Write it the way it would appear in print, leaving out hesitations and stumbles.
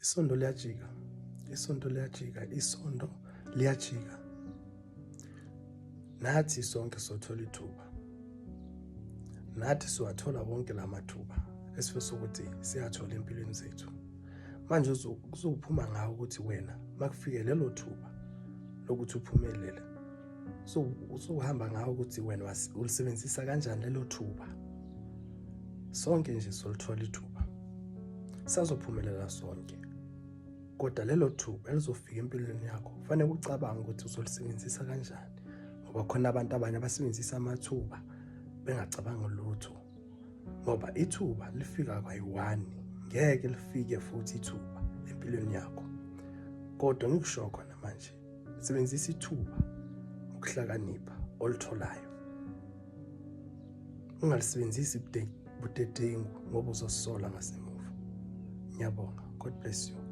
Isondo liyajika, isondo liyajika, isondo liyajika. Nathi sonke sothola ithuba, nathi siwathola wonke la mathuba esifisa ukuthi siyathola empilweni zethu. Manje kuzophuma ngawo ukuthi wena makufike lelo thuba lokuthi uphumelele, usuhamba ngawo ukuthi wena ulisebenzisa kanjani lelo thuba. Sonke nje solithola ithuba, sazophumelela sonke, kodwa lelo thuba elizofika empilweni yakho kufanele ucabange ukuthi uzolisebenzisa kanjani, ngoba khona abantu abanye abasebenzisa amathuba bengacabangi lutho, ngoba ithuba lifika kwayi-one, ngeke lifike futhi ithuba empilweni yakho. Kodwa ngikusho khona manje, sebenzisa ithuba ngokuhlakanipha olitholayo, ungalisebenzisi budedengu ngoba uzosola ngasemuva. Ngiyabonga. God bless you.